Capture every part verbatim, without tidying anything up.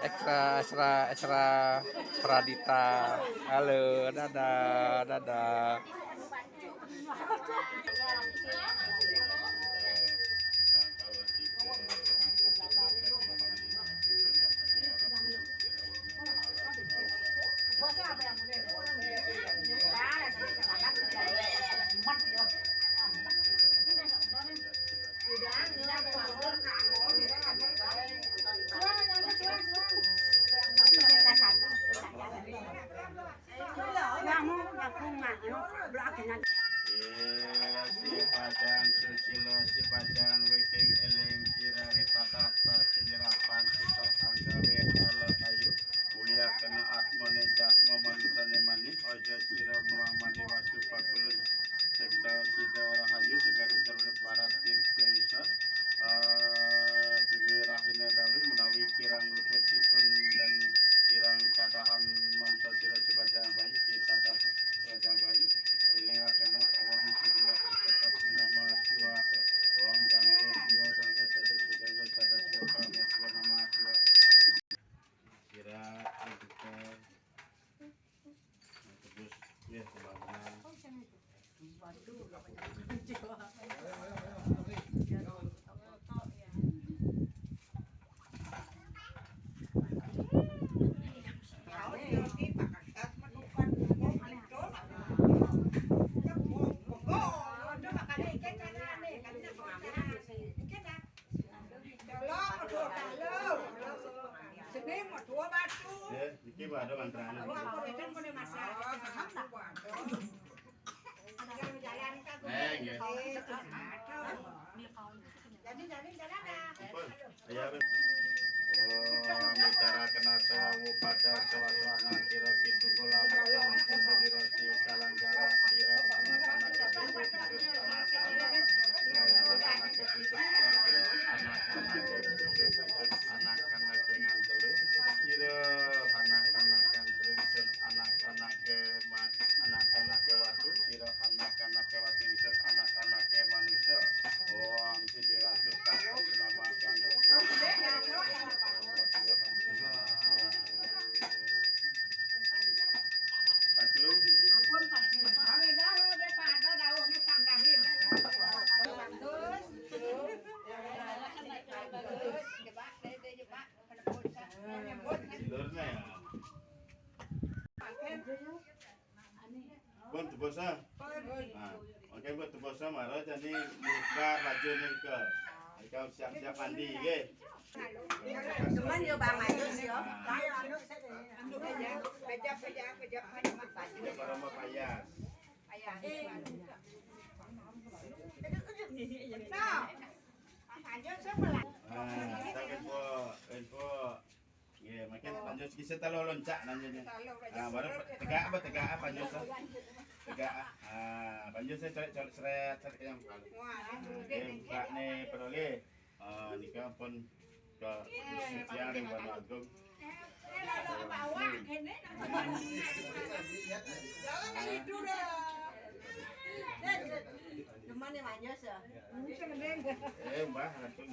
Extra, extra, extra Pradita. Halo, dadah, dadah. Iya, si Bajang Susila, si Bajang Wiking Eling, sira ritatah sajenyerapan kita anggawe ala ayu. Mulia kena atmane jatma manusane manih, aja sira muang mani wasu pakulun sekta sida rahayu, segar ujar paras tirta yuswa. Eh, duwe rahina dalu menawi kirang luputipun dan kirang kadahan manca sira sebajang bayi, kita Rajang Bali, eling rakana, Om Siddhi Wastu Nama Siwa, Om Gangga Siwa, Gangga Sada Siwa, Gangga Sada Siwa, Parama Siwa Nama Siwa. Kira kita tebus ya sembahna. Eh, iki waduh mantrane. Eh, nggih. Ampun. Ya, wis. Oh, mitara kena sewu pada sewasana kira pitu bola petang sembunyi roti kalanggara kira anak-anak kejepit anak-anak anak-anak kejepit anak-anak kejepit anak-anak dengan telu kira anak-anak yang terlibat anak-anak kemat anak-anak kewatu kira anak-anak kewatu ingsun anak-anak manusia. Om Siddhi Ratu Tata Nama Ganda. Ampun, Pak. Kami dahulu deh, Pak. Ada dawuhnya tanggahin. Bagus. Bagus. Coba, deh, deh, coba. Lurnya ya. Pun tebus ah. Nah, oke, pun tebus ah, mara jani muka baju nika. Nika siap-siap mandi nggih. Cuman yo Bang Ayus yo. Nah. Beja, beja, beja, beja, beja, baju. Ya, para mau payas. Payas. Nah. Nah, kita info, info. Nggih, mungkin panjus kisah telu loncak nanya. Ah, baru tegak apa, tegak apa panjus? Tegak. Ah, panjus saya cari cari seret seret yang bukan. Nggih, buka nih peroleh. Ah, nika pun ke Gusti Tiang yang Banu Agung. Jalan itu dah. Cuman yang panjus ya. Eh, Mbah, langsung.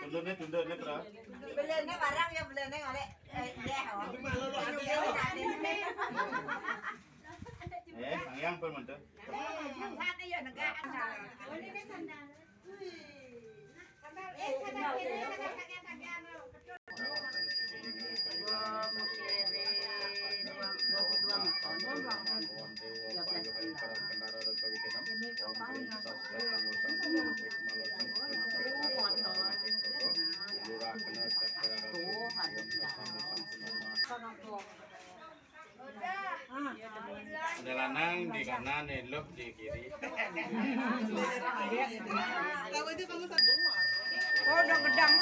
Tunduknya, tunduknya, Bro. Belene barang ya, belene ngolek. Eh, iya, oh. Eh, Sangyang pun mentu. Sana ya negak. Ini kan sandal. Eh, sandal ini, sandal. Ada lanang di kanan, elok di kiri. Oh, udah gedang.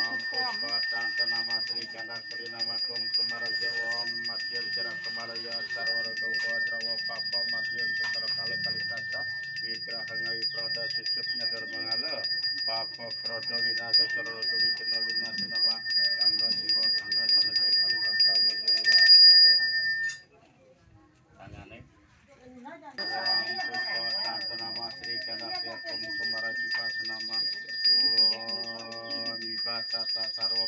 Tante nama Sri Ganda Sri nama Kum Kumaraja Om Matiun Jarak Kumaraya Sarwara Duka Drawa Papa Matiun Setra Kali Kali Kasa Wigraha Ngawi Prada Susup Nyadar Mangala Papa Prada Winasa Sarwara Duka Wicana Winasa Nama Kangga Siwa Kangga Sanadai Kangga Kama Sinawa Tangane. Om Puspatanta Nama Sri Gandasya Kum Kumarajipa Senama. Om Ibasata Sarwa